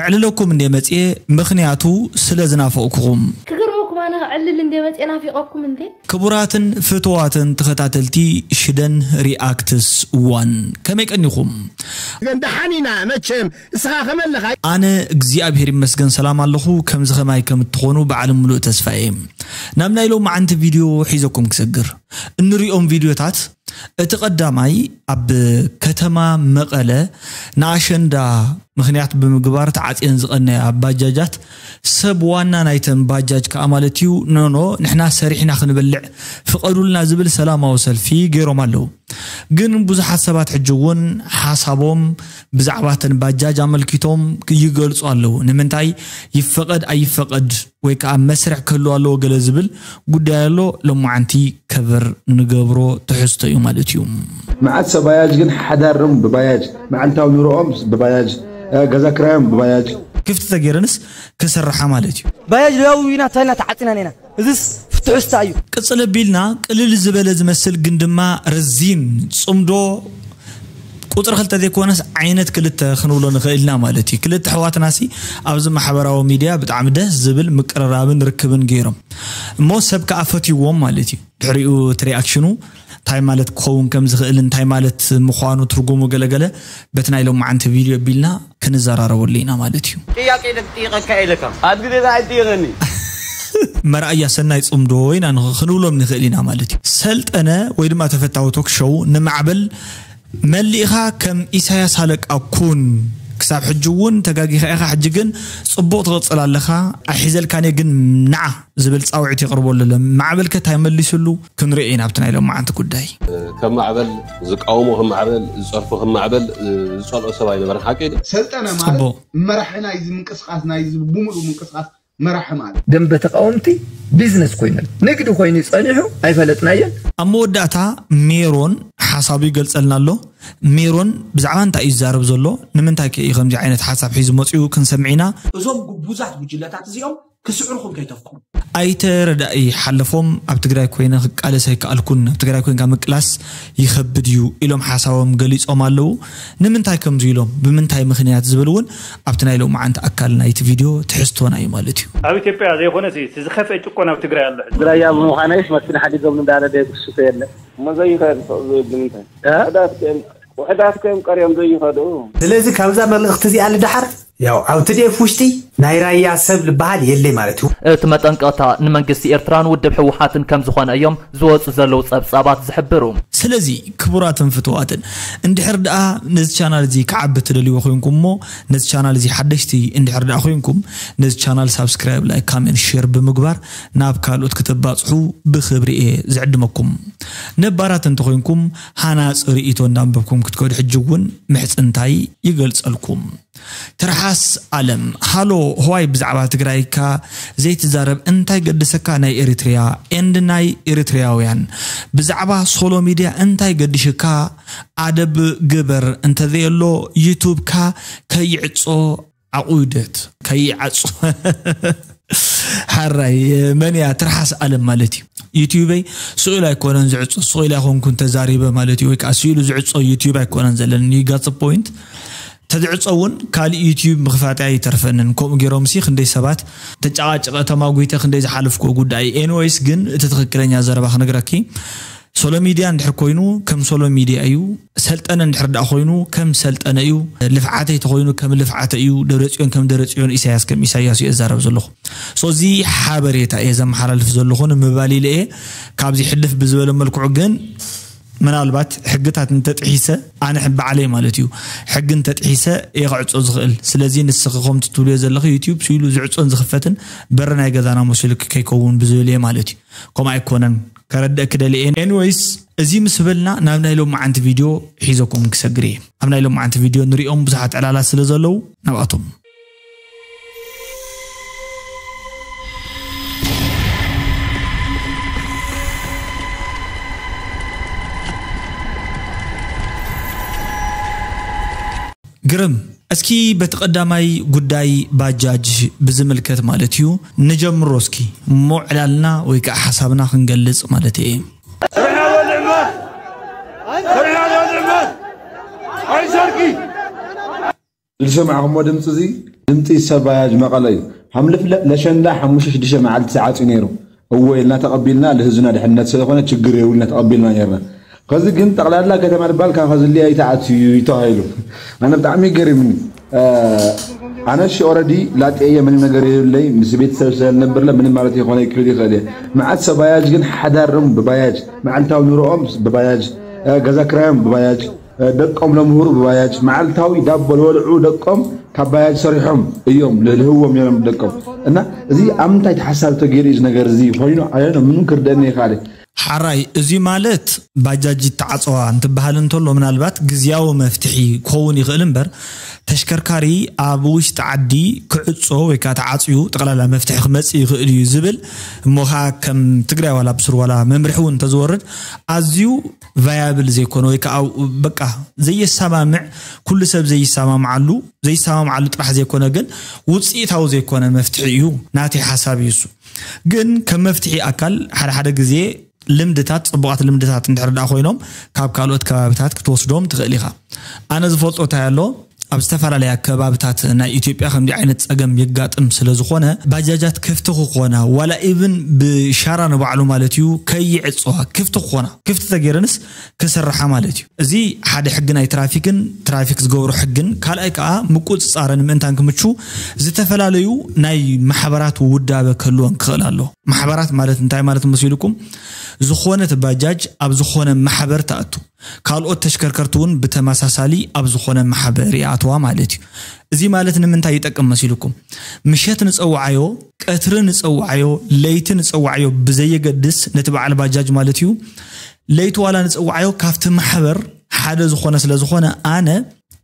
ክዕልለኩም እንደ መጽኤ፣ ምኽንያቱ ስለ ዝናፈቕኩኹም። ክገርመኩም ኣነ ክዕልል እንደ መጽኤ ናፊቐኩም እንዴ። ክቡራትን ፍትዋትን ተኸታተልቲ ሽደን ሪኣክትስ ዋን፣ ከመይ ቀኒኹም? ግን ደሓን ኢና መቸም። እስኻ ከመለኻ? ኣነ እግዚኣብሔር ይመስገን ሰላም ኣለኹ። ከምዚ ኸማይ ከም እትኾኑ በዓል ምሉእ ተስፋ እየ። ናብ ናይ ሎማዓንቲ ቪድዮ ሒዘኩም ክሰግር። እንሪኦም ቪድዮታት፣ እቲ ቀዳማይ ኣብ ከተማ መቐለ ንኣሸንዳ ምኽንያት ብምግባር ተዓፅየን ዝቐነያ ባጃጃት ሰብ ዋና ናይተን ባጃጅ ከዓ ማለት እዩ፣ ኖኖ ንሕና ሰሪሕና ክንበልዕ ፍቐዱልና ዝብል ሰላማዊ ሰልፊ ገይሮም ኣለዉ። ግን ብዙሓት ሰባት ሕጂ እውን ሓሳቦም ብዛዕባ ተን ባጃጅ ኣመልኪቶም ይገልጹ ኣለዉ። ንምንታይ ይፈቐድ ኣይፈቐድ ወይ ከዓ መስርሕ ክህልዎ ኣለዎ ገለ ዝብል ጉዳይ ኣሎ። ሎማዓንቲ ከቨር ንገብሮ ትሕዝቶ እዩ ማለት እዩ። መዓት ሰብ ባያጅ ግን ሓዳሮም ብባያጅ፣ መዓልታዊ ኑሮኦም ብባያጅ፣ እ፣ ገዛ ክራዮም ብባያጅ። ክፍቲ ተገይረንስ ክሰርሓ ማለት እዩ። ባያጅ ለያዊ ኢና ተባሂልና ተዓፂና ኔና። እዚስ ፍትሑ ስታ እዩ። ቅፅል ኣቢልና ቅልል ዝበለ ዝመስል ግን ድማ ረዚን ፅምዶ ቁፅሪ ክልተ ዘይኮነስ ዓይነት ክልተ ክንብሎ ንኽእል ኢና ማለት እዩ። ክልተ ኣሕዋትና ሲ ኣብዚ ማሕበራዊ ሚድያ ብጣዕሚ ደስ ዝብል ምቅርራብን ርክብን ገይሮም እሞ ሰብ ከዓ ፈትይዎም ማለት እዩ። ድሕሪኡ እቲ ሪኣክሽኑ እንታይ ማለት ክኸውን ከም ዝኽእል እንታይ ማለት ምዃኑ ትርጉሙ ገለገለ በቲ ናይ ሎማዓንቲ ቪድዮ ኣቢልና ክንዘራረበሉ ኢና ማለት እዩ። ጥያቄ ልጠይቀካ ኢለካ ኣብ ግዜና ኣይትጠይቀኒ። መርኣያ ሰናይ ፅምዶ ኢና ንኽ- ክንብሎም ንኽእል ኢና ማለት እዩ። ሰልጠነ ወይ ድማ ተፈታዊ ቶክ ሾው ንማዕበል መሊእኻ ከም ኢሳያስ ሃለቃ ኩን። ክሳብ ሕጂ እውን ተጋጊኻ ኢኻ፣ ሕጂ ግን ፅቡቕ ትቕፅል ኣለኻ። ኣይሒዘልካን እየ ግን ንዓ ዝብል ፃውዒት የቕርበሉ ኣሎ። ማዕበል ከ እንታይ መሊስሉ? ክንሪኦ ኢና ኣብቲ ናይ ሎማዓንቲ ጉዳይ። ከም ማዕበል ዝቃወሞ ከም ማዕበል ዝፀርፎ ከም ማዕበል ዝፀልኦ ሰብ ኣይነበረን ሓቂ ድዩ? ሰልጠነ ማለት ፅቡቕ። መራሒ ናይዚ ምንቅስቃስ ናይዚ ብሙሉእ ምንቅስቃስ መራሒ ማለት ደንበ ተቃወምቲ ቢዝነስ ኮይነን ንግዲ ኮይኑ ጸኒሑ ኣይፈለጥናዮን። ኣብ መወዳእታ ሜሮን ሓሳቡ ይገልጸልና ኣሎ። ሜሮን ብዛዕባ እንታይ እዩ ዝዛረብ ዘሎ? ንምንታይ ከ እዩ ከምዚ ዓይነት ሓሳብ ሒዙ መጺኡ? ክንሰምዕ ኢና። እዞም ግቡዛት ጉጅለታት እዚኦም ክስዕሩኹም ከይተፍቅሩ። ኣይተ ረዳኢ ሓለፎም ኣብ ትግራይ ኮይነ ክቃለስ ኣይከኣልኩን፣ ኣብ ትግራይ ኮይንካ ምቅላስ ይኸብድ እዩ ኢሎም ሓሳቦም ገሊጾም ኣለዉ። ንምንታይ ከምዚ ኢሎም ብምንታይ ምኽንያት ዝብል እውን ኣብቲ ናይ ሎማዓንቲ ኣካል ናይቲ ቪድዮ ትሕዝቶና እዩ ማለት እዩ። ኣብ ኢትዮጵያ ዘይኮነስ እቲ ዝኸፍአ ጭቆና ኣብ ትግራይ ኣሎ ሕጂ። ራያ ብምዃነይስ መኪና ሓዲጎም እንዳነደ የጉስሶ የለ። እሞ ዘይኸድ ሱቕ ዝብል ንምንታይ? ውሑዳት ከዮም ውሑዳት ከዮም ቀርዮም ዘይኸዱ። ስለዚ ካብዛ መልእኽቲ እዚኣ ንደሓር ያው ኣብ ትዲኤፍ ውሽጢ ናይ ራያ ሰብ ዝበሃል የለይ ማለት እዩ። እቲ መጠንቀቕታ ንመንግስቲ ኤርትራን ውድብ ህወሓትን ከምዝኾነ እዮም ዝወፁ ዘለዉ ፀብፃባት ዝሕብሩ። ስለዚ ክቡራትን ፍትዋትን እንድሕር ደኣ ነዚ ቻናል እዚ ክዓቢ ትደልይዎ ኮይንኩም እሞ ነዚ ቻናል እዚ ሓደሽቲ እንድሕር ደኣ ኮይንኩም ነዚ ቻናል ሳብስክራይብ ላይክ ካሜንት ሼር ብምግባር ናብ ካልኦት ክተባፅሑ ብክብሪ እየ ዝዕድመኩም። ነባራት እንተኮይንኩም ሃናፂ ርእይቶ እንዳንበብኩም ክትከዱ ሕጂ እውን ምሕፅንታይ ይገልፀልኩም። ትርሓስ ኣለም ሃሎ፣ ዋይ ብዛዕባ ትግራይካ ዘይትዛረብ እንታይ ገድሰካ ናይ ኤሪትሪያ and ናይ ኤሪትሪያውያን ብዛዕባ ሶሎ ሚድያ እንታይ ገድሽካ? ኣደብ ግበር እንተዘየሎ ዩቱብካ ከይዕጾ ዓቑደት ከይዓጾ ሓራይ መን እያ ትርሓስ ኣለም ማለት እዩ። ዩትዩበይ ስኢሉ ኣይኮነን ዝዕጾ፣ ስኢሉ ኣይኮንኩን ተዛሪበ ማለት እዩ። ወይ ከዓ ስኢሉ ዝዕጾ ዩትዩብ ኣይኮነን ዘለኒ። You got the point። ተዝዕጾ እውን ካልእ ዩትዩብ ምኽፋተይ ኣይተርፈንን። ከምኡ ገይሮምሲ ክንደይ ሰባት ተጨቓጭቐ ተማጒተ ክንደይ ዝሓለፍኩዎ ጉዳይ እዩ። Anyways ግን እቲ ትኽክለኛ ዘረባ ክነግረኪ ሶሎ ሚድያ እንድሕር ኮይኑ ከም ሶሎ ሚድያ እዩ። ሰልጠነ እንድሕር ደኣ ኮይኑ ከም ሰልጠነ እዩ። ልፍዓተይ ተኮይኑ ከም ልፍዓተ እዩ። ደብረፅዮን ከም ደብረፅዮን ኢሳያስ ከም ኢሳያስ እዩ እዛረብ ዘለኹ። So እዚ ሓበሬታ እየ ዘመሓላልፍ ዘለኹ ንምባል ኢለ እየ። ካብዚ ሕልፍ ብዝበለ መልክዑ ግን ምናልባት ሕግታት እንተጥሒሰ ኣነ ባዕለይ ማለት እዩ ሕጊ እንተጥሒሰ እየ ክዕፆ ዝኽእል። ስለዚ ንስኺ ከምቲ ትብልዮ ዘለኺ ዩትዩብ ስኢሉ ዝዕፆን ዝኽፈትን በሪ ናይ ገዛና መሲሉኪ ከይከውን ብዝብል እየ ማለት እዩ። ከምኡ ኣይኮነን ከረድእኪ ደልየ እየ። Anyways እዚ ምስ በልና ናብ ናይ ሎማዓንቲ ቪድዮ ሒዘኩም ክሰግር እየ። ኣብ ናይ ሎማዓንቲ ቪድዮ ንሪኦም ብዙሓት ዕላላት ስለ ዘለዉ ናብኣቶም። ግርም እስኪ በቲ ቀዳማይ ጉዳይ ባጃጅ ብዝምልከት ማለት እዩ ንጀምሮ እስኪ እሞ ዕላልና ወይ ከዓ ሓሳብና ክንገልፅ ማለት እየ። ዝሰማዕኹሞ ድምፂ እዚ ድምፂ ሰብ ባያጅ መቐለ እዩ። ሃምልፍለጥ ለሸንዳ ሓሙሽተ ሽዱሽተ መዓልቲ ተዓፅዩ ነይሩ። እወ ኢልና ተቐቢልና፣ ለህዝብና ድሕነት ስለኾነ ችግር የብልና፣ ተቐቢልና ነርና። ከዚ ግን ጠቕላላ ከተማ ድባል ካብ ከዝሊ ኣይተኣትዩ እዩ ተባሂሉ። ኣነ ብጣዕሚ ገሪምኒ። ኣነ ሺ ኦረዲ ላጤ እየ፣ ምንም ነገር የብለይ፣ ምስ ቤተሰብ ስለነብርለ ምንም ማለት ይኾነ ይክእል ይኽእል እየ። መዓት ሰብ ባያጅ ግን ሓዳሮም ብባያጅ፣ መዓልታዊ ኑሮኦም ብባያጅ፣ ገዛ ክራዮም ብባያጅ፣ ደቆም ለምህሩ ብባያጅ፣ መዓልታዊ ዳቦ ለወልዑ ደቆም ካብ ባያጅ ሰሪሖም እዮም ለልህዎም ነይሮም ደቆም። እና እዚ ኣብ ምንታይ ተሓሳቢ ተገይሩ እዩ እዚ ነገር እዚ ኮይኑ? ኣነ ምንም ክርደኒ ይኽእል። ሓራይ፣ እዚ ማለት ባጃጅ ይተዓፀዋ እንትበሃል እንተሎ፣ ምናልባት ግዝያዊ መፍትሒ ክኸውን ይኽእል እምበር፣ ተሽከርካሪ ኣብ ውሽጢ ዓዲ ክዕፆ ወይ ከዓ ተዓፅዩ ጠቕላላ መፍትሒ ክመፅእ ይኽእል እዩ ዝብል፣ እሞ ከዓ ከም ትግራይ ዋላ ብስር ዋላ መምርሒ እውን እንተዝወርድ፣ ኣዝዩ ቫያብል ዘይኮነ ወይ ከዓ በቃ ዘየሰማምዕ፣ ኩሉ ሰብ ዘይሰማምዓሉ፣ ዘይሰማምዓሉ ጥራሕ ዘይኮነ ግን ውፅኢታዊ ዘይኮነ መፍትሒ እዩ። ናተይ ሓሳብ እዩ እሱ። ግን ከም መፍትሒ ኣካል ሓደ ሓደ ግዜ ልምድታት፣ ፅቡቓት ልምድታት እንድሕር ደኣ ኮይኖም ካብ ካልኦት ከባብታት ክትወስዶም ትኽእል ኢኻ። ኣነ ዝፈልጦ እንታይ ኣሎ፣ ኣብ ዝተፈላለያ ከባብታት ናይ ኢትዮጵያ ከምዚ ዓይነት ፀገም የጋጥም ስለ ዝኾነ፣ ባጃጃት ክፍቲ ክኾና፣ ዋላ ኢቭን ብሻራ ንባዕሉ ማለት እዩ፣ ከይዕፅዋ ክፍቲ ክኾና፣ ክፍቲ ተገይረንስ ክስርሓ ማለት እዩ። እዚ ሓደ ሕጊ ናይ ትራፊክን ትራፊክ ዝገብሮ ሕግን፣ ካልኣይ ከዓ ምቁፅፃረን ምእንታን ክምቹ ዝተፈላለዩ ናይ ማሕበራት ውዳበ ክህልወን ክኽእል ኣሎ። ማሕበራት ማለት እንታይ ማለት መሲልኩም? ዝኾነት ባጃጅ ኣብ ዝኾነ ማሕበር ትኣቱ፣ ካልኦት ተሽከርከርቲ እውን ብተመሳሳሊ ኣብ ዝኾነ ማሕበር ይኣትዋ ማለት እዩ። እዚ ማለት ንምንታይ ይጠቅም መሲልኩም? ምሸት ንፀውዓዮ፣ ቀትሪ ንፀውዓዮ፣ ለይቲ ንፀውዓዮ ብዘየገድስ፣ ነቲ በዓል ባጃጅ ማለት እዩ፣ ለይቲ ዋላ ንፀውዓዮ፣ ካብቲ ማሕበር ሓደ ዝኾነ ስለ ዝኾነ፣ ኣነ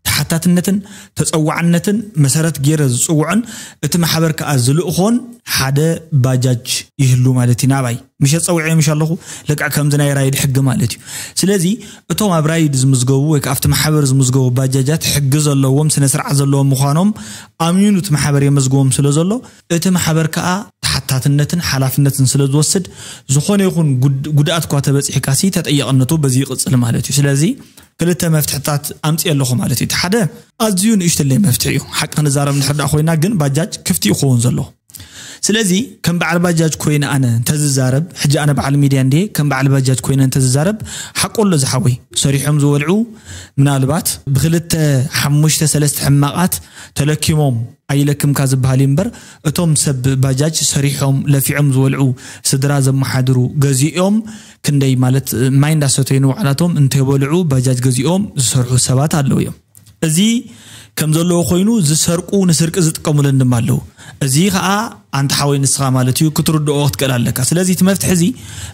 ተሓታትነትን ተፀዋዕነትን መሰረት ገይረ ዝፅውዖን እቲ ማሕበር ከዓ ዝልእኾን ሓደ ባጃጅ ይህሉ ማለት እዩ። ናባይ ምሸት ፀውዐ ምሽ ኣለኹ፣ ልክዕ ከምዚ ናይ ራይድ ሕጊ ማለት እዩ። ስለዚ እቶም ኣብ ራይድ ዝምዝገቡ ወይ ከዓ ኣብቲ ማሕበር ዝምዝገቡ ባጃጃት ሕጊ ዘለዎም፣ ስነ ስርዓት ዘለዎም ምዃኖም ኣምዩኑ እቲ ማሕበር የመዝግቦም ስለ ዘሎ፣ እቲ ማሕበር ከዓ ተሓታትነትን ሓላፍነትን ስለ ዝወስድ፣ ዝኾነ ይኹን ጉድ-፣ ጉድኣት እኳ ተበፂሕካሲ ተጠያቕነቱ በዚ ይቕፅል ማለት እዩ። ስለዚ ክልተ መፍትሕታት ኣምፅእ ኣለኹ ማለት እዩ። እቲ ሓደ ኣዝዩ ንእሽተለይ መፍትሒ እዩ። ሓቂ ክንዛረብ እንድሕር ደኣ ኮይና ግን ባጃጅ ክፍቲ እዩ ክኸውን ዘለዎ። ስለዚ ከም በዓል ባጃጅ ኮይነ ኣነ እንተዝዛረብ፣ ሕጂ ኣነ በዓል ሚድያ እንድየ፣ ከም በዓል ባጃጅ ኮይነ እንተዝዛረብ፣ ሓቁ ኣሎ ዝሓወይ። ሰሪሖም ዝበልዑ ምናልባት ብክልተ ሓሙሽተ ሰለስተ ሕማቓት ተለኪሞም ኣይለክምካ ዝበሃል እዩ እምበር፣ እቶም ሰብ ባጃጅ ሰሪሖም ለፊዖም ዝበልዑ፣ ስድራ ዘመሓድሩ፣ ገዚኦም ክንደይ ማለት ማይ እንዳሰተዩ ንባዕላቶም እንተይበልዑ ባጃጅ ገዚኦም ዝሰርሑ ሰባት ኣለዉ እዮም። እዚ ከም ዘለዎ ኮይኑ ዝሰርቁ፣ ንስርቂ ዝጥቀሙለን ድማ ኣለዉ። እዚ ከዓ ኣንታ ሓወይ ንስኻ ማለት እዩ ክትርድኦ ክትክእል ኣለካ። ስለዚ እቲ መፍትሒ እዚ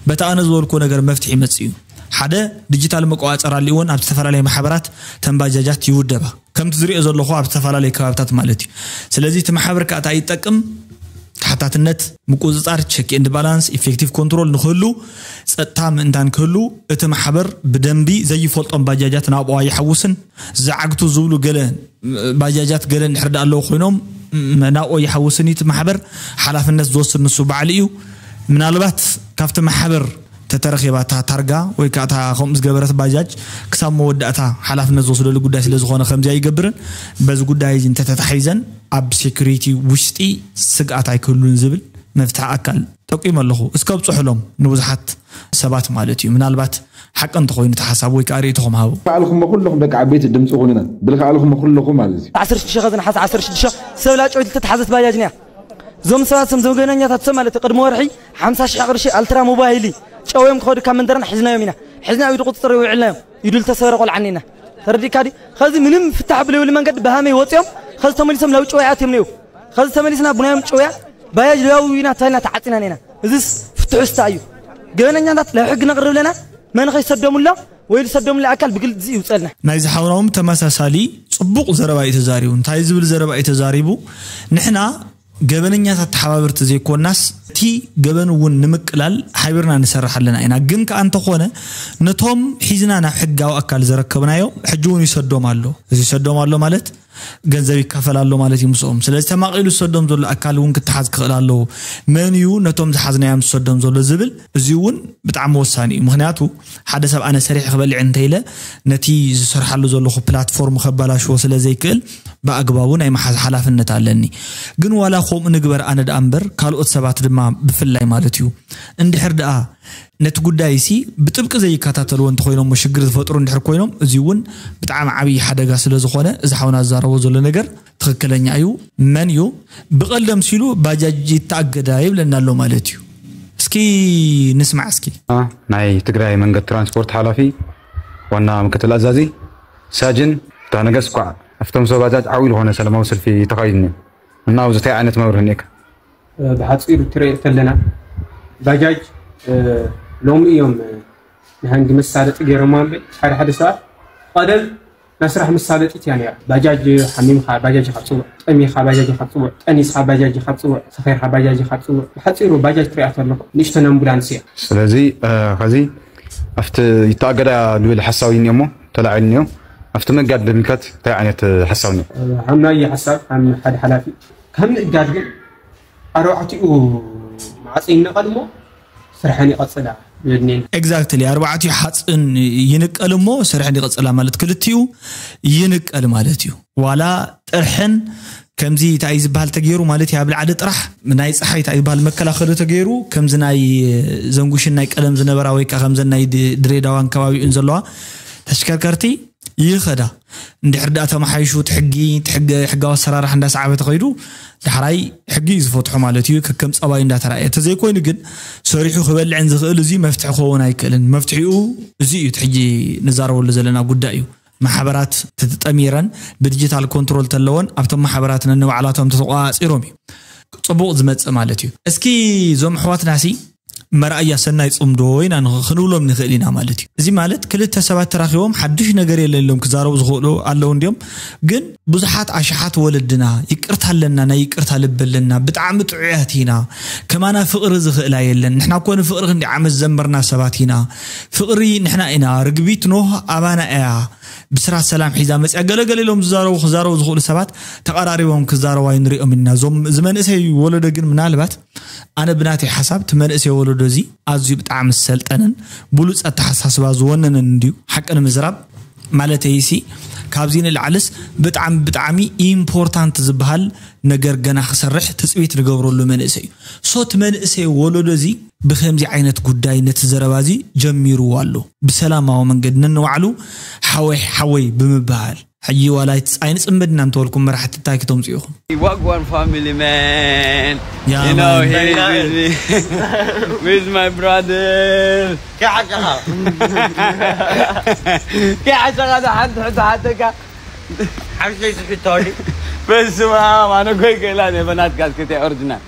በቲ ኣነ ዝበልኩ ነገር መፍትሒ ይመጽእ እዩ። ሓደ ዲጂታል መቆፃፀሪ ኣልእወን ኣብ ዝተፈላለየ ማሕበራት ተን ባጃጃት ይውደባ። ከምቲ ዝሪኦ ዘለኹ ኣብ ዝተፈላለየ ከባብታት ማለት እዩ። ስለዚ እቲ ማሕበር ከዓ እንታይ ይጠቅም? ተሓታትነት፣ ምቁፅፃር፣ ቸክ ኤንድ ባላንስ፣ ኢፌክቲቭ ኮንትሮል ንክህሉ፣ ፀጥታ ምእንታን ክህሉ፣ እቲ ማሕበር ብደንቢ ዘይፈልጦም ባጃጃት ናብኡ ኣይሓውስን። ዝዓግቱ ዝብሉ ገለ ባጃጃት ገለ እንድሕር ደኣ ኣለዉ ኮይኖም፣ ም-፣ ናብኡ ኣይሓውስን እዩ። እቲ ማሕበር ሓላፍነት ዝወስድ ንሱ ባዕሉ እዩ። ምናልባት ካብቲ ማሕበር ተተረኺባ እታ ታርጋ ወይ ከዓ እታ ከምኡ ዝገበረት ባጃጅ ክሳብ መወዳእታ ሓላፍነት ዝወስደሉ ጉዳይ ስለ ዝኾነ ከምዚ ኣይገብርን። በዚ ጉዳይ እዚ እንተተታሒዘን ኣብ ሴኩሪቲ ውሽጢ ስግኣት ኣይክህሉን ዝብል መፍትሒ ኣካል ጠቂሙ ኣለኹ። እስከ ኣብፅሑሎም ንብዙሓት ሰባት ማለት እዩ። ምናልባት ሓቂ እንተኾይኑ እቲ ሓሳብ ወይ ከዓ ርእይቶኹም ሃቡ። ከኣልኹሞ ኩለኹም ደቂ ዓበይቲ ድምፂ ኩኑና። ብልከኣልኹሞ ኩለኹም ማለት እዩ። ዓሰርተ ሽዱሽተ ከዚ ነሓሰ ዓሰርተ ሽዱሽተ ሰብ ላጨወይቲ ዝተተሓዘት ባጃጅ እያ። እዞም ሰባት እዞም ዘገበኛታት ሰብ ማለት እዩ፣ ቅድሚ ወርሒ ሓምሳ ሽሕ ቅርሺ ኣልትራ ሞባይሊ ጨውዮም ክኸዱ ካብ መንደርና ሒዝናዮም ኢና። ሒዝና ኣብ ኢዱ ቁፅፅር የውዕልናዮም። ኢዱ ዝተሰበረ ቆልዓ እኒና። ተረዲእካ ድዩ? ኸዚ ምንም ፍታሕ ብለይብሉ መንገዲ ብሃመይ ወፂኦም፣ ኸዚ ተመሊሶም ናብ ጨውያ ኣትዮም ነይው። ኸዚ ተመሊስና ቡናዮም ጨውያ፣ ባያጅ ለያዊ ኢና ተባሂልና ተዓፂና ነና። እዚስ ፍትሑ ስታ እዩ። ገበነኛታት ናብ ሕጊ ነቕርብ ኣለና። መን ኸይሰዶም ኣሎ ወይ ዝሰዶም ኣሎ ኣካል ብግልፂ ይውፀልና። ናይዚ ሓውና እውን ተመሳሳሊ ፅቡቕ ዘረባ እዩ ተዛሪቡ። እንታይ ዝብል ዘረባ እዩ ተዛሪቡ? ንሕና ገበነኛታት ተሓባበርቲ ዘይኮናስ፣ እቲ ገበን እውን ንምቅላል ሓቢርና ንሰርሕ ኣለና ኢና። ግን ከኣ እንተኾነ፣ ነቶም ሒዝና ናብ ሕጋዊ ኣካል ዘረከብናዮም፣ ሕጂ እውን ይሰዶም ኣሎ። እዚ ይሰዶም ኣሎ ማለት፣ ገንዘብ ይካፈል ኣሎ ማለት እዩ ምስኦም። ስለዚ ተማቒሉ ዝሰዶም ዘሎ ኣካል እውን ክተሓዝ ክኽእል ኣለዎ። መን እዩ ነቶም ዝሓዝናዮም ዝሰዶም ዘሎ ዝብል፣ እዚ እውን ብጣዕሚ ወሳኒ እዩ። ምኽንያቱ፣ ሓደ ሰብ ኣነ ሰሪሕ ክበልዕ እንተኢለ፣ ነቲ ዝሰርሓሉ ዘለኹ ፕላትፎርም ከባላሽዎ ስለ ዘይክእል፣ ብኣግባቡ ናይ ምሓዝ ሓላፍነት ኣለኒ። ግን ዋላ ከምኡ ንግበር ኣነ ደኣ እምበር ካልኦት ሰባት ድማ ብፍላይ ማለት እዩ። እንድሕር ደኣ ነቲ ጉዳይ ሲ ብጥብቂ ዘይከታተልዎ እንተኮይኖም ሽግር ዝፈጥሩ እንድሕር ኮይኖም እዚ እውን ብጣዕሚ ዓብዪ ሓደጋ ስለ ዝኾነ እዚ ሓውና ዝዛረቦ ዘሎ ነገር ትኽክለኛ እዩ። መን እዩ ብቐልደም ሲሉ ባጃጅ ይተኣገዳ ይብለና ኣሎ ማለት እዩ። እስኪ ንስማዕ እስኪ። ናይ ትግራይ መንገድ ትራንስፖርት ሓላፊ ዋና ምክትል ኣዛዚ ሳጅን ብርሃነ ገስ እኳ ኣብቶም ሰብ ባጃጅ ዓብዪ ዝኾነ ሰላማዊ ሰልፊ ተኻይድኒ እና ኣብዚ እንታይ ዓይነት መብርህ እኒካ? ብሓፂሩ ትርኢ ከለና ባጃጅ ሎሚ እዮም ንሃንዲ መሳለጢ ገይሮማ እምበር ሓደ ሓደ ሰባት ቀደም ናይ ስራሕ መሳለጢት እያ ነይራ። ባጃጅ ሓሚምካ ባጃጅ ኢኻ ትፅውዕ፣ ጠሚኻ ባጃጅ ኢኻ ትፅውዕ፣ ጠኒስካ ባጃጅ ኢኻ ትፅውዕ፣ ሰኺርካ ባጃጅ ኢኻ ትፅውዕ። ብሓፂሩ ባጃጅ ትሪኣ ተለኹ ንእሽተን ኣምቡላንስ እያ። ስለዚ ከዚ ኣብቲ ይተኣገዳ ዝብል ሓሳብ እዩ እሞ ተላዒሉ እኒኦ ኣብቲ መጋድ ብምልከት እንታይ ዓይነት ሓሳብ እኒኦ? ሃምናየ ሓሳብ ሃም ሓደ ሓላፊ ካብ ምእጋድ ግን ኣርባዕቲኡ ማዕፂ ይነቐል እሞ ስርሐን ይቐፅላ ይብል እኒኤ። Exactly ኣርባዕቲኡ ሓፅን ይንቀል እሞ ስርሐን ይቐፅላ ማለት ክልቲኡ ይንቀል ማለት እዩ። ዋላ ጥርሕን ከምዚ እንታይ ዝበሃል ተገይሩ ማለት እዩ ኣብ ላዕሊ ጥራሕ ናይ ፀሓይ እንታይ ዝበሃል መከላኸሊ ተገይሩ ከምዚ ናይ ዘንጉሽን ናይ ቀደም ዝነበራ ወይ ከዓ ከምዘን ናይ ድ- ድሬዳዋን ከባቢኡን ዘለዋ ተሽከርከርቲ ይኸዳ። እንድሕር ደኣ ተመሓይሹ እቲ ሕጊ እቲ ሕጊ ሕጋዊ ኣሰራርሓ እንዳሰዓበ ተኸይዱ ዳሕራይ ሕጊ እዩ ዝፈትሖ ማለት እዩ። ከከም ፀባዩ እንዳተራእየ እንተዘይኮይኑ ግን ሰሪሑ ክበልዕን ዝኽእል እዚ መፍትሒ ክኸውን ኣይክእልን። መፍትሒኡ እዚ እዩ እቲ ሕጂ ንዛረበሉ ዘለና ጉዳይ እዩ። ማሕበራት ተተጠሚረን ብዲጂታል ኮንትሮል ተለወን ኣብቶም ማሕበራት ነንባዕላቶም ተተቋፂሮም እዩ ፅቡቕ ዝመፅእ ማለት እዩ። እስኪ እዞም ኣሕዋትናሲ መርኣያ ሰናይ ፅምዶ ኢና ንኽ- ክንብሎም ንኽእል ኢና ማለት እዩ። እዚ ማለት ክልተ ሰባት ተራኺቦም ሓድሽ ነገር የለን ኢሎም ክዛረቡ ዝኽእሉ ኣለዉ እንዲዮም። ግን ብዙሓት ኣሽሓት ወለድና ይቅርታ ኣለና፣ ናይ ይቅርታ ልቢ ኣለና፣ ብጣዕሚ ጥዑያት ኢና፣ ከማና ፍቕሪ ዝኽእላ የለን፣ ንሕና እኮ ንፍቕሪ ክንዲ ዓመት ዘንበርና ሰባት ኢና፣ ፍቕሪ ንሕና ኢና፣ ርግቢት ኖህ ኣባና እያ ብስራት ሰላም ሒዛ መፅያ ገለገለ ኢሎም ዝዛረቡ ክዛረቡ ዝኽእሉ ሰባት ተቐራሪቦም ክዛረቡ ኣይንሪኦም ኢና። እዞም እዚ መንእሰይ ወለዶ ግን ምናልባት ኣነ ብናተይ ሓሳብ እቲ መንእሰይ ወለዶ እዚ ኣዝዩ ብጣዕሚ ዝሰልጠንን ብሉፅ ኣተሓሳስባ ዝወነነን እንድዩ ሓቂ ንምዝራብ ማለተይሲ ካብዚ ንላዕልስ ብጣዕሚ ብጣዕሚ ኢምፖርታንት ዝበሃል ነገር ገና ክሰርሕ ትፅቢት ንገብረሉ መንእሰይ እዩ። ሶ እቲ መንእሰይ ወለዶ እዚ ብከምዚ ዓይነት ጉዳይ ነቲ ዘረባ እዚ ጀሚርዎ ኣሎ ብሰላማዊ መንገዲ ነንባዕሉ ሓወይ ሓወይ ብምብሃል ሕጂ ዋላ ኣይትፃይኒ ፅምድና እንተበልኩም መራሕቲ እንታይ ክተምፅኡ ኢኹም? Wagwan family man. Yeah, you know, man. Here is with me. With my brother. كي حشقة كي حشقة حد حد حد كا حشقة حتى بس ما ما انا كوي كيلان يا بنات قال كتي اورجنال.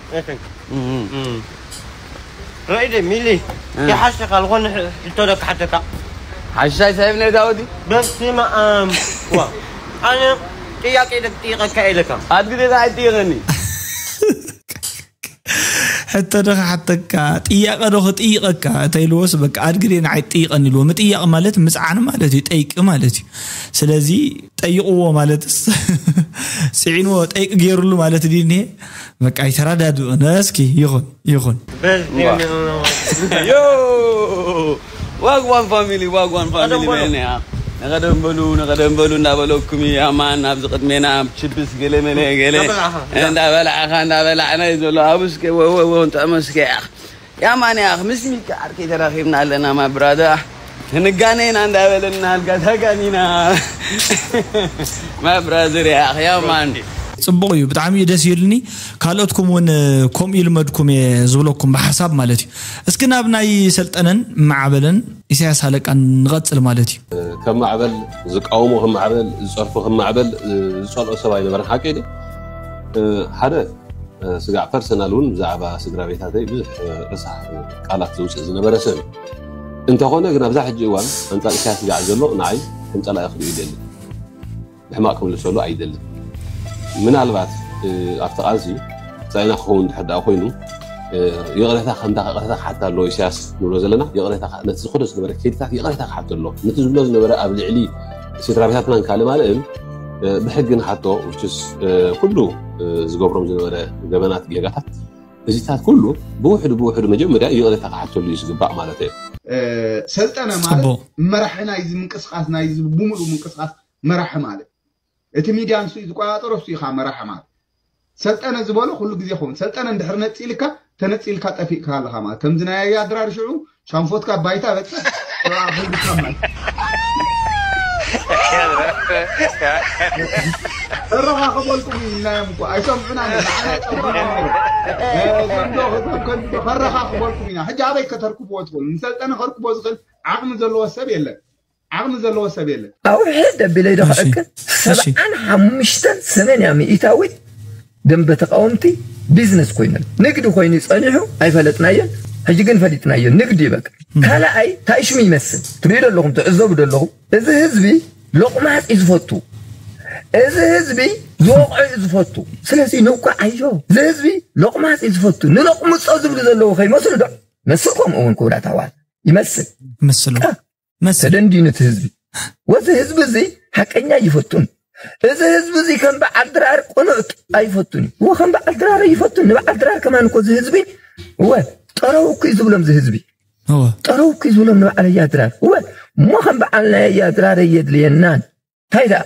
رئيدي ميلي يا حشقة الغن حتى لك حتى كا حشاي سايبني داودي. بس ما ام وا انا ጥያቄ ደቂቐካ ኢለካ ኣድግዴታ ኣይጥይቐኒ። ሕቶ ዶ ክሓተካ ጥያቐ ዶ ክጥይቐካ እንተ ኢልዎስ በቃ ኣድግዴ ንዓይ ጥይቐኒ ኢልዎ። ምጥያቕ ማለት ምፅዓን ማለት እዩ፣ ጠይቂ ማለት እዩ። ስለዚ ጠይቕዎ ማለትስ ፅዒንዎ ጠይቂ ገይሩሉ ማለት ድዩ እኒሄ? በቃ ኣይተረዳድኡን። እስኪ ይኹን ይኹን። Yo! Wagwan family, Wagwan family man. ነቐደም በሉ ነቐደም በሉ እንዳበለኩም እዩ ኣማን ኣብዚ ቅድሜና ችፕስ ገለ መለ ገለ እንዳበላዕኻ እንዳበላዕና እዩ ዘሎ። ኣብስከ ወወወ ንጥዕመስከ ያማን ያኽ ምስ ሚልካ ዓርከይ ተራኺብና ኣለና ማብራዳ ክንጋነይና እንዳበለና ኣልጋ ተጋኒና ማብራዝር ያኽ ያማን። ፅቡቕ እዩ፣ ብጣዕሚ እዩ ደስ ይብልኒ። ካልኦትኩም እውን ከምኡ ይልመድኩም እየ ዝብለኩም ብሓሳብ ማለት እዩ። እስኪ ናብ ናይ ሰልጠነን ማዕበለን ኢሳያስ ሃለቃን ንቐፅል ማለት እዩ። ከም ማዕበል ዝቃወሞ ከም ማዕበል ዝፀርፎ ከም ማዕበል ዝፀልኦ ሰብ ኣይነበረን ሓቂ ድዩ? ሓደ ስጋዕ ፐርሰናል እውን ብዛዕባ ስድራ ቤታተይ ብዙሕ ረሳሕ ቃላት ዘውፅእ ዝነበረ ሰብ እዩ። እንተኾነ ግን ኣብዛ ሕጂ እዋን ኣንፃር ኢሳያስ ስጋዕ ዘሎ ንዓይ ከም ፀላኢ ክሪኡ ይደሊ። ብሕማቕ ክምልሰሉ ኣይደልን። ምናልባት ኣብቲ ቃልሲ ፃይና ክኸውን ድሕር ደኣ ኮይኑ ይቕሬታ ከምታ ይቕሬታ ክሓታ ኣለዎ ኢሳያስ ንብሎ ዘለና ይቕሬታ ነቲ ዝኸዶ ዝነበረ ከይድታት ይቕሬታ ክሓቶ ኣለዎ ነቲ ዝብሎ ዝነበረ ኣብ ልዕሊ ስድራ ቤታትናን ካልእ ማለእን ብሕጊ ንሓቶ ውችስ ኩሉ ዝገብሮም ዝነበረ ገበናት ጌጋታት እዚታት ኩሉ ብውሕዱ ብውሕዱ መጀመርያ ይቕሬታ ክሓተሉ እዩ ዝግባእ ማለት እዩ። ሰልጠነ ማለት መራሒ ናይዚ ምንቅስቃስ ናይዚ ብሙሉእ ምንቅስቃስ መራሒ ማለት እቲ ሚድያ ንሱ እዩ ዝቆፃፀሮ፣ እሱ እዩ ከዓ መራሒ ማለት። ሰልጠነ ዝበሎ ኩሉ ግዜ ይኸውን። ሰልጠነ እንድሕር ነፂልካ፣ ተነፂልካ ጠፊእካ ኣለኻ ማለት። ከምዚ ናይ ኣያ ድራር ሽዑ ሻንፎትካ ባይታ በፅሕ፣ ሽዑ ኣኹልካ ማለት። ከረኻኽበልኩም እዩ ኢልናዮም እኮ። ኣይሰምዑና እዮም። ንዓና ጨጉሮም እዮም። እ፣ እዞም ዶ፣ እዞም ከንዱ ዶ፣ ከረኻኽበልኩም ኢና። ሕጂ ኣበይ ከተርክብዎ ትኽእሉ? ንሰልጠነ ከርክቦ ዝኽእል ዓቕሚ ዘለዎ ሰብ የለን። ዓቕሚ ዘለዎ ሰብ የለን። ኣውሒ ደቢለይ ዶ እሺ፣ ክዕቅን? እሺ። ሰብዓን ሓሙሽተን ሰመንያ ሚእታዊት ደንበ ተቃወምቲ ቢዝነስ ኮይነን። ንግዲ ኮይኑ ጸኒሑ ኣይፈለጥናዮን። ሕጂ ግን ፈሊጥናዮ። ንግዲ እዩ በቃ። ካልኣይ ታይሽሙ ይመስል። ትሪኢ ዶ ኣለኹም፣ ትዕዘቡ ዶ ኣለኹም? እዚ ህዝቢ ሎቕማጽ እዩ ዝፈቱ። እዚ ህዝቢ ዝወቕዖ እዩ ዝፈቱ። ስለዚ ንውቃዓዮ። እዚ ህዝቢ ሎቕማጽ እዩ ዝፈቱ። ንሎቕምጾ ዝብሉ ዘለዉ ከይመስሉ ዶ? መስል ከምኡ እውን ክቡራት ኣሕዋት። ይመስል። ይመስሉ። አ፣ መስል። ተደንዲኑ እቲ ህዝቢ። ወዚ ህዝቢ እዚ ሓቀኛ ይፈቱን። እዚ ህዝቢ እዚ ከም በዓል ድራር ቅኑዕ ኣይፈቱን። እወ፣ ከም በዓል ድራር ይፈቱን። ንበዓል ድራር ከማን እኮ እዚ ህዝቢ፣ እወ፣ ጠረው እኮ እዩ ዝብሎም እዚ ህዝቢ። እወ። ጠረው እኮ እዩ ዝብሎም ንበዓል ኣያ ድራር። እወ፣ እሞ ከም በዓል ናይ ኣያ ድራር የድልየናን። እንታይ ደኣ?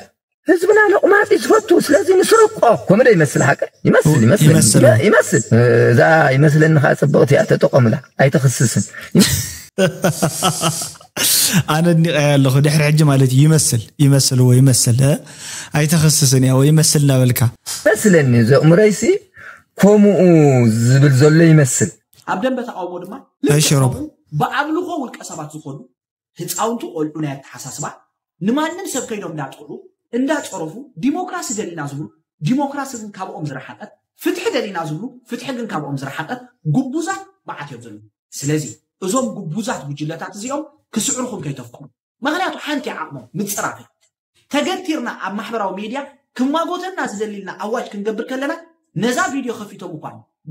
ህዝብና ሎቕማጽ እዩ ዝፈቱ፣ ስለዚ ንስረቆ። ከምኡ ዶ ይመስል ሓቂ? ይመስል፣ እወ፣ ይመስል። ይመስል። ይመስል። እዛ ይመስለኒ ኸዓ ጽብቕቲ እያ፣ ተጠቐሙላ። ኣይተኽስስን። ኣነ ኣድኒቐያ ኣለኹ። ድሕሪ ሕጂ ማለት እዩ። ይመስል፣ ይመስል፣ እወ፣ ይመስል። እ? ኣይተኽስስን እያ፣ ወይ ይመስል እናበልካ። ይመስለኒ፣ ዘእምሮይሲ ከምኡ ዝብል ዘሎ ይመስል። ኣብ ደንበ ተቃውሞ ድማ እሺ፣ ሮብ። ብኣምልኾ ውልቀ ሰባት ዝኾኑ ህፃውንቲ ቆልዑ ናይ ኣተሓሳስባ ንማንም ሰብ ከይዶም እንዳጠሩ እንዳፀረፉ ዲሞክራሲ ደሊና ዝብሉ ዲሞክራሲ ግን ካብኦም ዝረሓቀት፣ ፍትሒ ደሊና ዝብሉ ፍትሒ ግን ካብኦም ዝረሓቀት ጉቡዛት መዓት እዮም ዘለዉ። ስለዚ እዞም ጉቡዛት ጉጅለታት እዚኦም ክስዕሩኹም ከይተፍቅዱ። ምኽንያቱ ሓንቲ ዓቕሞም ምፅራፍ እዩ። ተገቲርና ኣብ ማሕበራዊ ሚድያ ክማጎተና ዝደሊልና ኣዋጅ ክንገብር ከለና ነዛ ቪድዮ ከፊቶም እኳ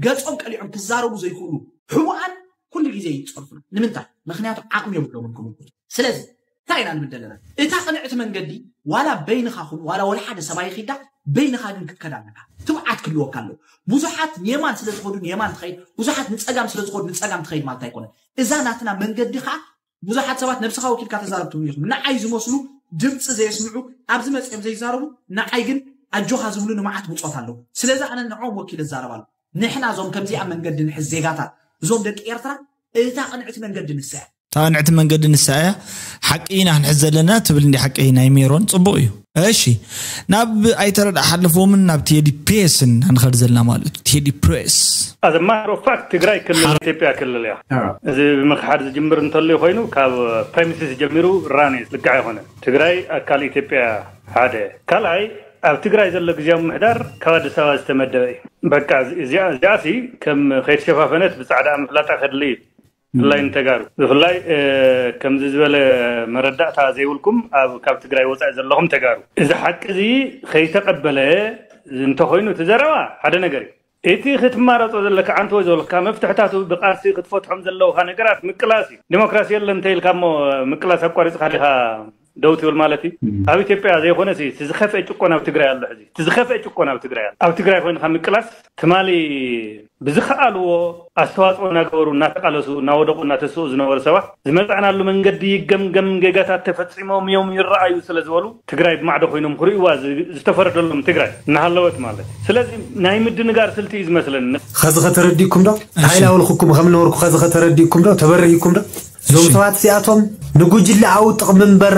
ገጾም ቀሊዖም ክዛረቡ ዘይክእሉ ሕቡኣን ኩሉ ግዜ ይጸርፉና። ንምንታይ? ምኽንያቱ ዓቕሚ የብሎምን ክምጉቱ። ስለዚ እንታይ ኢና ንብል ዘለና? እታ ቅንዕቲ መንገዲ ዋላ በይንኻ ኩን ዋላ ወላ ሓደ ሰብኣይ ኺዳ በይንኻ ግን ክትከድ ኣለካ። ትብዓት ክህልወካ ኣለዎ። ብዙሓት ንየማን ስለ ዝኸዱ ንየማን ትኸይድ፣ ብዙሓት ንጸጋም ስለ ዝኸዱ ንጸጋም ትኸይድ ማለት ኣይኮነን። እዛ ናትና መንገዲ ኸዓ ብዙሓት ሰባት ነብስኻ ወኪልካ ተዛረብ ትብሉ ኢኹም። ንዓይ ዝመስሉ ድምፂ ዘየስምዑ ኣብዚ መፂኦም ዘይዛረቡ ንዓይ ግን ኣጆኻ ዝብሉ ንመዓት ብፆት ኣለዉ። ስለዚ ኣነ ንዕኦም ወኪለ እዛረብ ኣለኹ። ንሕና እዞም ከምዚኣ መንገዲ ንሕዝ ዜጋታት እዞም ደቂ ኤርትራ እታ ቅንዕቲ መንገዲ ንሳ እያ። እታ ቅንዕቲ መንገዲ ንሳ እያ። ሓቂ ኢና ክንሕዝ ዘለና ትብል እንዲ ሓቂ ናይ ሜሮን ፅቡቕ እዩ። እሺ ናብ ኣይተረዳ ሓለፎምን ናብ ቴዲ ፕሬስን ንኸድ ዘለና ማለት እዩ። ቴዲ ፕሬስ As a matter of fact ትግራይ ክልል ኢትዮጵያ ክልል እያ። እዚ ብምክሓድ ዝጅምር እንተሎ ኮይኑ ካብ ፕሬሚስስ ጀሚሩ ራን እዩ። ልክዕ ኣይኮነን። ትግራይ ኣካል ኢትዮጵያ ሓደ። ካልኣይ ኣብ ትግራይ ዘሎ ግዜያዊ ምምሕዳር ካብ ኣዲስ ኣበባ ዝተመደበ እዩ። በቃ እዚኣ እዚኣሲ ከም ከይተሸፋፈነት ብፃዕዳ ምፍላጣ ከድሊ እዩ። ብፍላይ ንተጋሩ ብፍላይ ከምዚ ዝበለ መረዳእታ ዘይብልኩም ኣብ ካብ ትግራይ ወፃኢ ዘለኹም ተጋሩ እዚ ሓቂ እዚ ከይተቀበለ እንተኮይኑ እቲ ዘረባ ሓደ ነገር እዩ። እቲ ክትማረፆ ዘለካ ዓንተወ ዝበልካ መፍትሕታቱ ብቃልሲ ክትፈትሖም ዘለውካ ነገራት ምቅላስ እዩ። ዲሞክራሲ የለን እንተኢልካ እሞ ምቅላስ ኣቋሪፅካ ዲካ ደው ትብል ማለት እዩ። ኣብ ኢትዮጵያ ዘይኮነ እቲ ዝኸፍአ ጭቆና ኣብ ትግራይ ኣሎ። ሕዚ እቲ ዝኸፍአ ጭቆና ኣብ ትግራይ ኣሎ። ኣብ ትግራይ ኮይንካ ምቅላስ ትማሊ ብዝኸኣልዎ ኣስተዋፅኦ እናገበሩ እናተቃለሱ እናወደቁ እናተስኡ ዝነበሩ ሰባት ዝመፃእናሉ መንገዲ ይገምገም፣ ጌጋታት ተፈፂሞም እዮም ይረኣዩ ስለ ዝበሉ ትግራይ ብማዕዶ ኮይኖም ክርእይዋ ዝተፈረደሎም ትግራይ እናሃለወት ማለት እዩ። ስለዚ ናይ ምድንጋር ስልቲ እዩ ዝመስለኒ። ኸዚ ኸተረዲእኩም ዶ? ሓይላ ውልክኩም ከም ነበርኩ ኸዚ ኸተረዲእኩም ዶ? ተበርሂኩም ዶ? እዞም ሰባት እዚኣቶም ንጉጅለኣዊ ጥቕሚ እምበር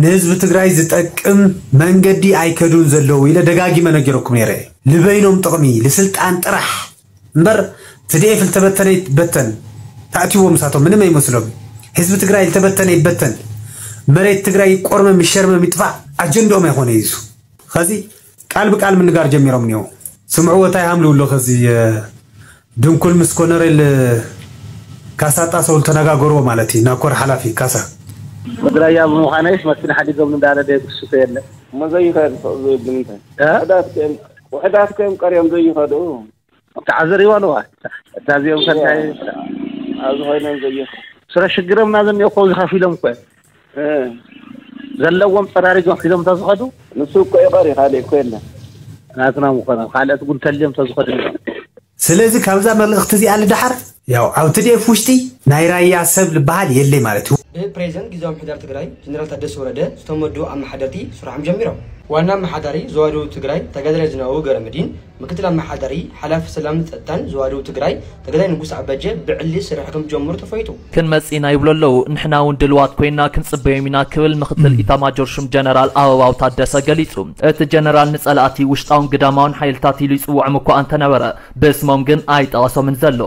ንህዝቢ ትግራይ ዝጠቅም መንገዲ ኣይከዱን ዘለዉ ኢለ ደጋጊመ ነጊረኩም ነይረ። ልበይኖም ጥቕሚ ልስልጣን ጥራሕ እምበር ትዲኤፍ ልተበተነ ይበተን። ታእቲዎ ምሳቶም ምንም ኣይመስሎም። ህዝቢ ትግራይ ልተበተነ ይበተን። መሬት ትግራይ ይቆርመም ይሸርመም ይጥፋእ ኣጀንድኦም ኣይኮነ ይዙ። ኸዚ ቃል ብቃል ምንጋር ጀሚሮም እኒኦ። ስምዕዎ እንታይ ሃምልው ኣሎ ኸዚ ድንኩል ምስ ኮነሬል ካሳ ጣሰው ተነጋገርዎ ማለት እዩ። ናኮር ሓላፊ ካሳ ምድራያ ብምዃነይስ መስፍን ሓዲጎም እንዳለ ደየግስሱ የለ እሞ ዘይኸድ ሰቕ ዝብል ንምንታይ ውሕዳት ከዮም ቀርዮም ዘይኸዱ ተዓዘሪዋ ኣለዋ። እታ እዚኦም ከንታይ ኣብዚ ኮይኖም ዘይኸዱ ስረ ሽግሮም ናዘን እኮ ዝኸፊሎም እኮ ዘለዎም ጸራሪጎም ሒዞም ተዝኸዱ ንሱ እኮ ይቐሪ ካልእ እኮ የለን ናትና ምኾነ ካልኦት ጉንተልዮም ተዝኸዱ ስለዚ ካብዛ መልእኽቲ እዚኣ ልድሓር ያው ኣብ ትዲኤፍ ውሽጢ ናይ ራያ ሰብ ዝበሃል የለይ ማለት እዩ። ብፕሬዚደንት ግዝያዊ ምምሕዳር ትግራይ ጀነራል ታደሰ ወረደ ዝተመዱ ኣመሓደርቲ ስርሖም ጀሚሮም። ዋና ኣመሓዳሪ ዞባ ደቡብ ትግራይ ተጋዳላይ ዝናቡ ገረመዲን፣ ምክትል ኣመሓዳሪ ሓላፊ ሰላምን ፀጥታን ዞባ ደቡብ ትግራይ ተጋዳላይ ንጉስ ኣበጀ ብዕሊ ስራሕ ከም ዝጀምሩ ተፈይጡ። ክንመጽእ ኢና ይብሉ ኣለዉ። ንሕና እውን ድልዋት ኮይና ክንጽበዮም ኢና ክብል ምክትል ኢታማጆር ሹም ጀነራል ኣበባው ታደሰ ገሊጹ። እቲ ጀነራል ንጸላእቲ ውሽጣውን ግዳማውን ሓይልታት ኢሉ ይጽውዖም እኳ እንተነበረ ብስሞም ግን ኣይጠቐሶምን ዘሎ።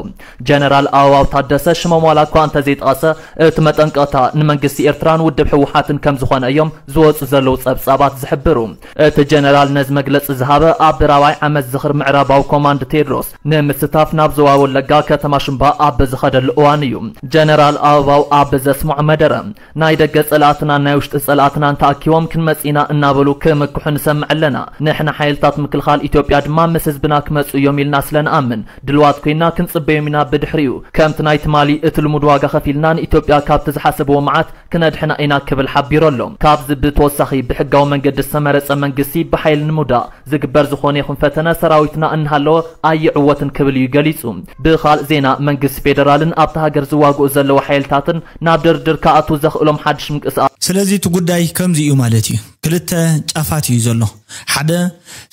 ጀነራል ኣበባው ታደሰ ሽሞም ዋላ እኳ እንተዘይጠቐሰ እቲ መጠንቀቕታ ንመንግስቲ ኤርትራን ውድብ ህወሓትን ከም ዝኾነ እዮም ዝወጹ ዘለዉ ጸብጻባት ዝሕብሩ። እቲ ጀነራል ነዚ መግለጺ ዝሃበ ኣብ ራብዓይ ዓመት ዝኽሪ ምዕራባዊ ኮማንድ ቴድሮስ ንምስታፍ ናብ ዞባ ወለጋ ከተማ ሽምባ ኣብ ዝኸደሉ እዋን እዩ። ጀነራል ኣበባው ኣብ ዘስምዖ መደረ ናይ ደገ ጸላእትናን ናይ ውሽጢ ጸላእትናን ተኣኪቦም ክንመጽእ ኢና እናበሉ ክምክሑ ንሰምዕ ኣለና። ንሕና ሓይልታት ምክልኻል ኢትዮጵያ ድማ ምስ ህዝብና ክመጹ እዮም ኢልና ስለ ንኣምን ድልዋት ኮይና ክንጽበዮም ኢና። ብድሕሪኡ ከምቲ ናይ ትማሊ እቲ ልሙድ ዋጋ ከፊልና ንኢትዮጵያ ካብቲ ዝሓሰብዎ መዓት ክነድሕና ኢና ክብል ሓቢሩ ኣሎ። ካብዚ ብተወሳኺ ብሕጋዊ መንገዲ ዝተመረጸ መንግስቲ ብሓይሊ ንምውዳቕ ዝግበር ዝኾነ ይኹን ፈተነ ሰራዊትና እናሃለወ ኣይዕወትን ክብል እዩ ገሊጹ። ብኻልእ ዜና መንግስቲ ፌደራልን ኣብቲ ሃገር ዝዋግኡ ዘለዉ ሓይልታትን ናብ ድርድር ክኣትዉ ዘኽእሎም ሓድሽ ምንቅስቃስ ስለዚ እቲ ጉዳይ ከምዚ እዩ ማለት እዩ። ክልተ ጫፋት እዩ ዘሎ። ሓደ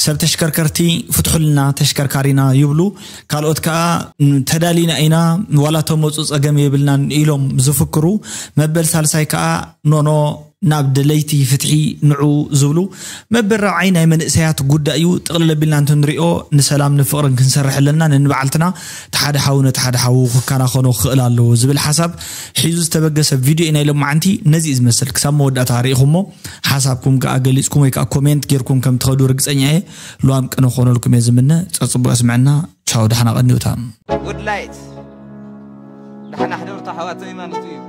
ሰብ ተሽከርከርቲ ፍትሑልና ተሽከርካሪና ይብሉ፣ ካልኦት ከዓ ተዳሊና ኢና ዋላ ተመፁ ፀገም የብልናን ኢሎም ዝፍክሩ፣ መበል ሳልሳይ ከዓ ኖኖ ናብ ደለይቲ ፍትሒ ንዑ ዝብሉ። መበል ራብዓይ ናይ መንእሰያት ጉዳይ እዩ። ጥቕልል ኣቢልና እንትንሪኦ ንሰላም ንፍቕርን ክንሰርሕ ኣለና። ነንባዕልትና እቲ ሓደ ሓው ነቲ ሓደ ሓው ክከናኸኖ ክኽእል ኣለዎ ዝብል ሓሳብ ሒዙ ዝተበገሰ ቪድዮ ኢና ኢሎም መዓንቲ ነዚ እዩ ዝመስል። ክሳብ መወዳእታ ርኢኹሞ ሓሳብኩም ከዓ ገሊፅኩም ወይ ከዓ ኮሜንት ጌርኩም ከም ትኸዱ ርግፀኛ እየ። ልዋም ቅነ ክኾነልኩም እየ ዝምነ። ፀፅቡቅ ስምዕና። ቻው፣ ደሓና ቀንዩታ። ጉድ ላይት ደሓና ሕደሩ ኣሕዋተይ ማለት እዩ።